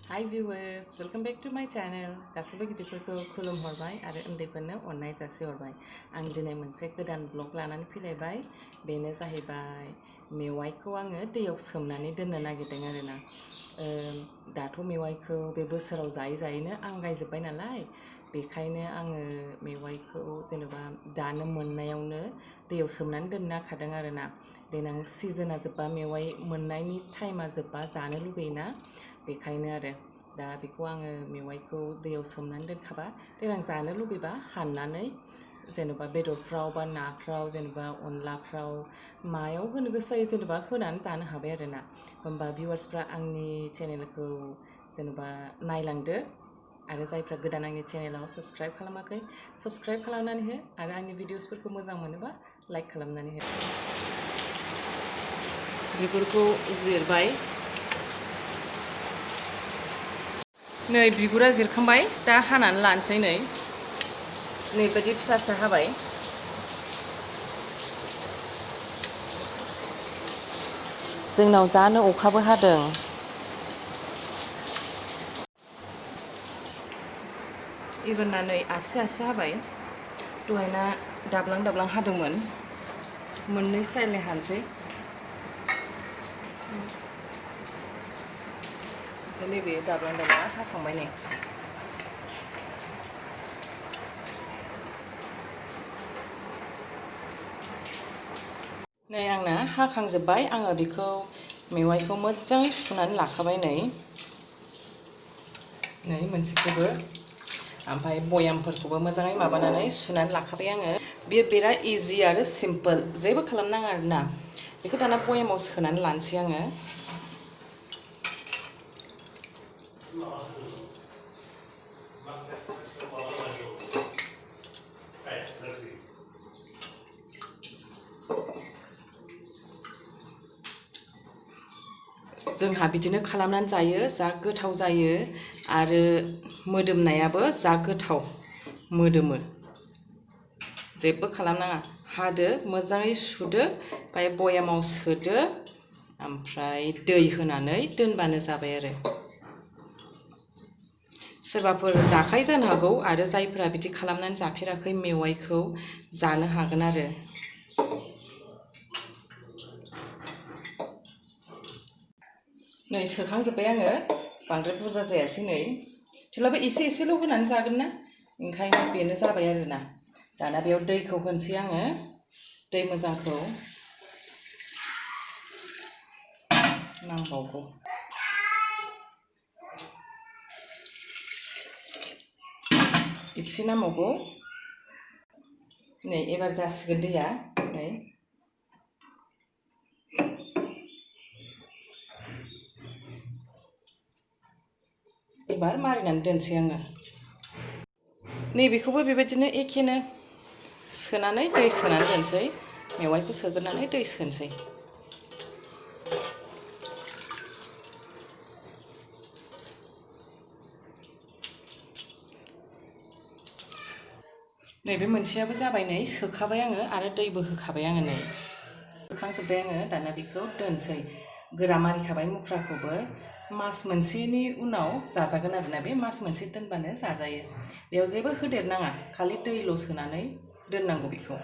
Hi viewers, welcome back to my channel. गासिबो गिदिरफोरखौ खुलुमहरबाय आरो उन्दैफोरनो अननाय जासिहरबाय। आं दिनै मोनसे गोदान ब्लग लानानै फैलायबाय। बेनो जाहैबाय मेवाइखौ आङो दैयाव सोमनानै दोननो नागिरदों आरोना। दाथ' मेवाइखौ बे बोसोराव जायैनो आंगायजोब्बाय नालाय, बेखायनो आङो मेवाइखौ जेनेबा दानो मोननायावनो दैयाव सोमनानै दोननो नागिरदों आरोना। देनां सिजोना जोब्बा मेवाइ मोननायनि टाइमा जोब्बा जानो लुगैयोना, बेखायनो आरो दा बेखौ आङो मेवाइखौ दैयाव सोमनानै दोनखाबा देनां जानो लुगैबा हाननानै जेनेबा बेदरफ्राव बा नाफ्राव जेनेबा अनलाफ्राव मायाव होनो गोसो जायो जेनेबा होनानै जानो हाबाय आरोना। होमबा भिउवार्सफ्रा आंनि चेनेलखौ जेनेबा नायलांदो आरो जायफ्रा गोदान आंनि चेनेलाव साबस्क्राइब खालामाखै साबस्क्राइब खालामनानै हो आरो आंनि भिडिअसफोरखौ मोजां मोनोबा लाइक खालामनानै हो। बिगुरखौ जिरबाय। नै बिगुरा जिरखांबाय, दा हानानै लानोसै। नै बायदि फिसा फिसा हाबाय। जोंनाव जानो अखाबो हादों। एबारना नै आसि आसि हाबाय। दहायना दाब्लां दाब्लां हादोंमोन। मोननै स्टाइलनि हानोसै। नैबे दाब्लां दाब्लां हाखांबाय। नै नै आंना हाखांजोब्बाय। आङो बेखौ मेवाइखौ मोजाङै सुनानै लाखाबाय। नै मोनसेखौबो ओमफ्राय बयामफोरखौबो मोजाङै माबानानै सुनानै लाखाबाय आङो। बेयो बिराद इजि आरो सिम्पोल, जेबो खालामनाङा आरोना। बेखौ दाना बयामाव सोनानै लानोसै आङो। जोंहा बिदिनो खालामनानै जायो, जा गोथाव जायो आरो मोदोमनायाबो जा गोथाव मोदोमो। जेबो खालामनाङा, हादो मोजाङै सुदो, ओमफ्राय बयामाव सोदो, ओमफ्राय दै होनानै दोनबानो जाबाय आरो। सोरबाफोर जाखायो जानो हागौ आरो जायफोरा बिदि खालामनानै जाफेराखै मेवाइखौ जानो हागोन आरो। नै सोखांजोब्बाय आङो, बांद्राय बुरजा जायासै। नै थेवब्लाबो एसे एसेल' होनानै जागोन ना, ओंखायनो बेनो जाबाय आरोना। दाना बेयाव दैखौ होनोसै आङो, दै मोजांखौ नांबावगौ। एसे नांबावगौ। नै एबार जासिगोन दैया। नै एबार मारिनानै दोनसै आङो। नैबेखौबो बेबायदिनो एखेनो सोनानै दै सोनानै दोनसै। मेवाइखौ सोग्रोनानै दै सोनोसै। नैबे मोनसेयाबो जाबाय। नै सोखाबाय आङो आरो दैबो होखाबाय आङो। नै सोखांजोब्बाय आङो, दाना बेखौ दोनसै। गोरा मारिखाबाय मुख्राखौबो। मास मोनसेनि उनाव जाजागोन आरोना। बे मास मोनसे दोनबानो जाजायो। बेयाव जेबो होदेरनाङा, खालि दैल' सोनानै दोननांगौ बेखौ।